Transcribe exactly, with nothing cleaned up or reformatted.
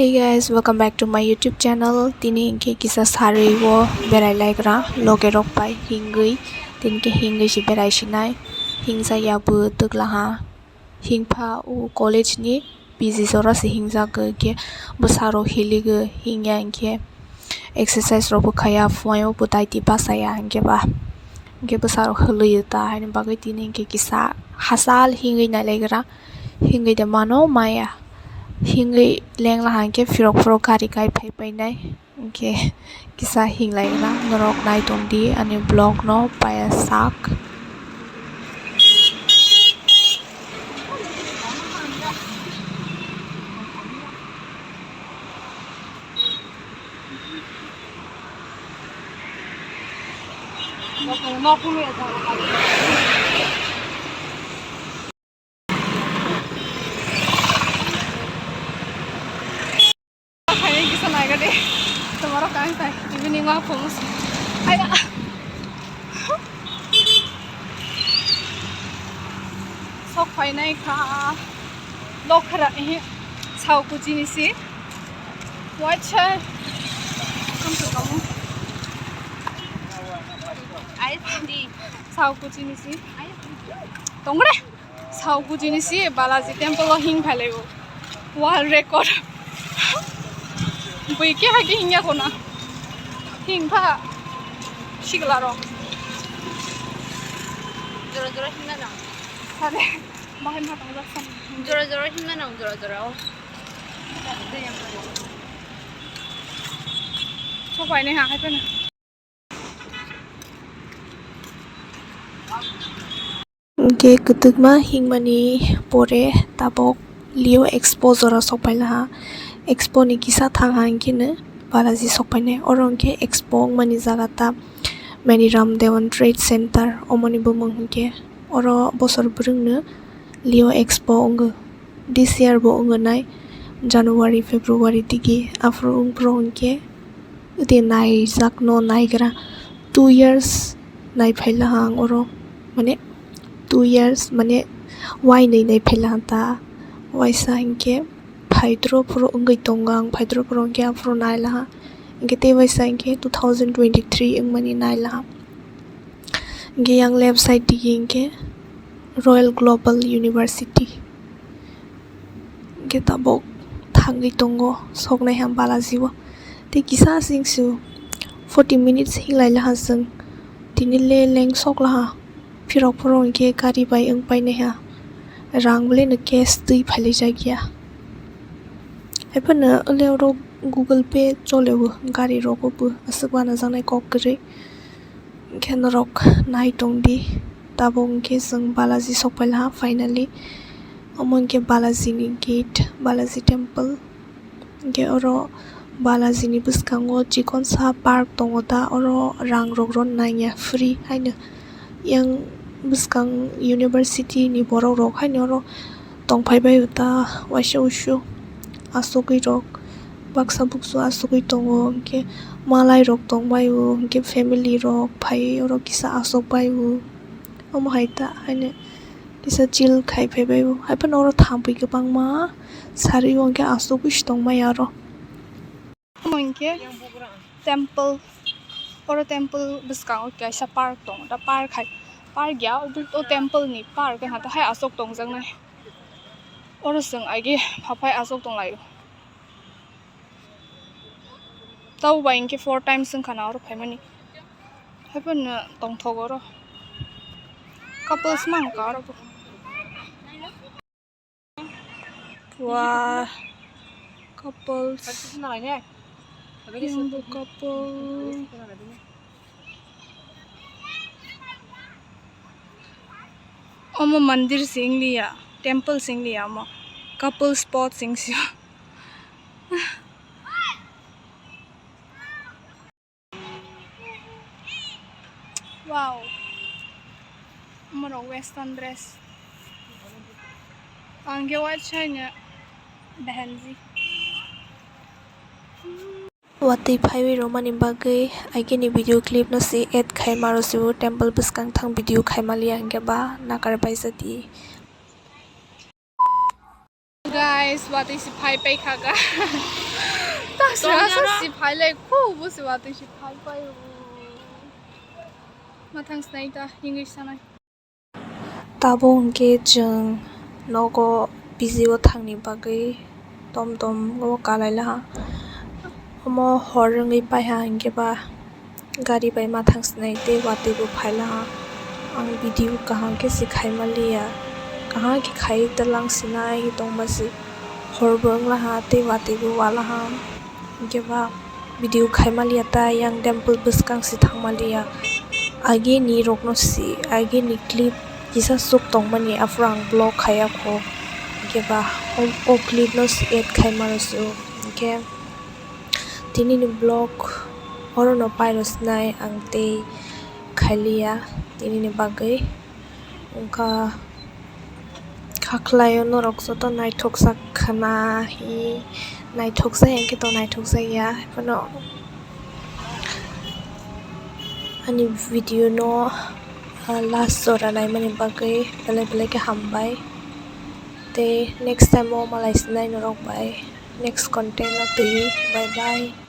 Hey guys, welcome back to my YouTube channel. Tini hinkhe kisa sarwi o berai laikra loge rok bai hingwi, tini khe hingwi se berai sinai, hingsa ya bo twk laha, hingpha o college ni P G jora se hingjak, hinkhe bwsa rok hilig o hingya hinkhe exercise rok bo khaya, phuaio bo daiti bachaya hinkhe ba, hinkhe bwsa rok hului o ta haini bagwi tini hinkhe kisa hachal hingwi nai laikra. Hingwi de mano maya. Hingwi lengla hinkhe phirok phirok gari kai phai painai. Hinkhe kisa hinglai na norok nai tongdi ani vlog no paya sak. Khaini kisa naiga de. Tomorok kang tai evening walk phungo se. Aya. Sok phainai kha. Lokhara, ehe. Sao kuchini si. Wacha. Kam to kamu. Ice tea. Sao kuchini si. Tongre. Sao kuchini si Balaji temple o hing phai laibo. World record. Bui keha khe hingya khona. Hing pha sigla rok. Jora jora hingna nang. Sare. Bahai ma tong jak san. Jora jora hingna nang jora jora o. Sok phainai ha hai phano. Hinkhe kwtwkma hingmani pore tabok Leo Expo jora sokpailaha. Expo ni kisa thangha hinkheno Balaji sokpainai. Oro hinkhe Expo wngmani jaga ta Maniram Dewan Trade Center omoni bumung hinkhe oro bosor bwrwngno Leo Expo wngo. This year bo wngo nai January, February digi aphuru wngphuru hinkhe. Ode naijakno naigra two years naiphaila ang oro, mane two years mane wainwi naiphaila ang ta, waisa hinkhe phaidro phuru wngwi tongo ang, phaidro phuru hinkhe aphuru nailaha, hinkhe tei waisa hinkhe two thousand twenty-three wngmani nailaha. Hinkhe yang left side digi hinkhe Royal Global University. Hinkhe tabok thangwi tongo soknai ha Balaji o. Tei kisa singsu forty minutes hinglai laha chwng. Tini le leng sok laha. Phirok phoro hinkhe gari bai wng painai ha. Rang bwleno cash twi phailaijak ya. Haiphano le oro Google Pay chole o gari rogo bo aswk uanajaknai kok kwrwi. Hinkhe norok nai tongdi, tabok hinkhe chwng Balaji sokpailaha finally. Omo hinkhe Balaji ni gate, Balaji temple. Hinkhe oro Balaji ni bwskango chikonsa park tongo ta, oro rang rok rw nangya free haino. Yang bwskang university ni borok rok haino oro tongphai bai ta waisa wuisu achugwi rok baksa buksu achugwi tongo, hinkhe malai rok tongbai o, hinkhe family rok phaiwi oro kisa achuk bai o, omo hai ta haino kisa chill khai phai bai o, haiphano oro thampui kwbangma sari o hinkhe achugwi se tongmai aro. Omo hinkhe temple, oro temple bwskango kaisa park tongo, da park hai, park ya, o temple ni park wngkha, da hai aswk tongjaknai. Oro chwng age haphai aswk tonglaio. Tabo bai hinkhe four times wngkha na oro phaimani. Haiphano tongthogo oro. Couples ma wngkha oro bo. Wah, couples. Yang bo couple. Omo mandir se wngya, temple se wngya omo. Couple spot se wngya. Wow. Omo rok western dress. Ang khe white shai no behenji. Watwi phaiwi romani bagwi agini video clip no se add khai maro sibo temple bwskang thang video khai maliya hinkhe ba nakar bai jadi. Guys, watwi se phai pai kha ga. Asa si phailai khu bo se watwi si phai pai o. Mathang snai ta English sanai. Tabuk hwnkhe chwng nogo P G o thangni bagwi tom tom o kalai laha. Omo hor wngwi paiha hinkhe ba gari bai mathang sinai tei watwi bo phai laha. Ang video kaham khe se khai manliya, kaham khe khai twlang sinai tongma se hor bo wng laha tei watwi bo wa laha. Hinkhe ba video khai manliya ta yang temple bwskang se thang manliya. Age ni rok no se, age ni clip kisa suk tong mani aphuru ang vlog khai ya kho. Hinkhe ba o, o clip no se add khai mano se o. Hinkhe tini ni vlog oro no pai rw sinai ang tei khai liya tini ni bagwi. Wngkha kha khlaio norok joto naithok sak khna hi naithok jaya hinkhe to naithok jaya phano ani video no, ah, last jora naimani bagwi belai belai khe hambai tei next time o malai sinai norok bai next content o twiwi bye bye.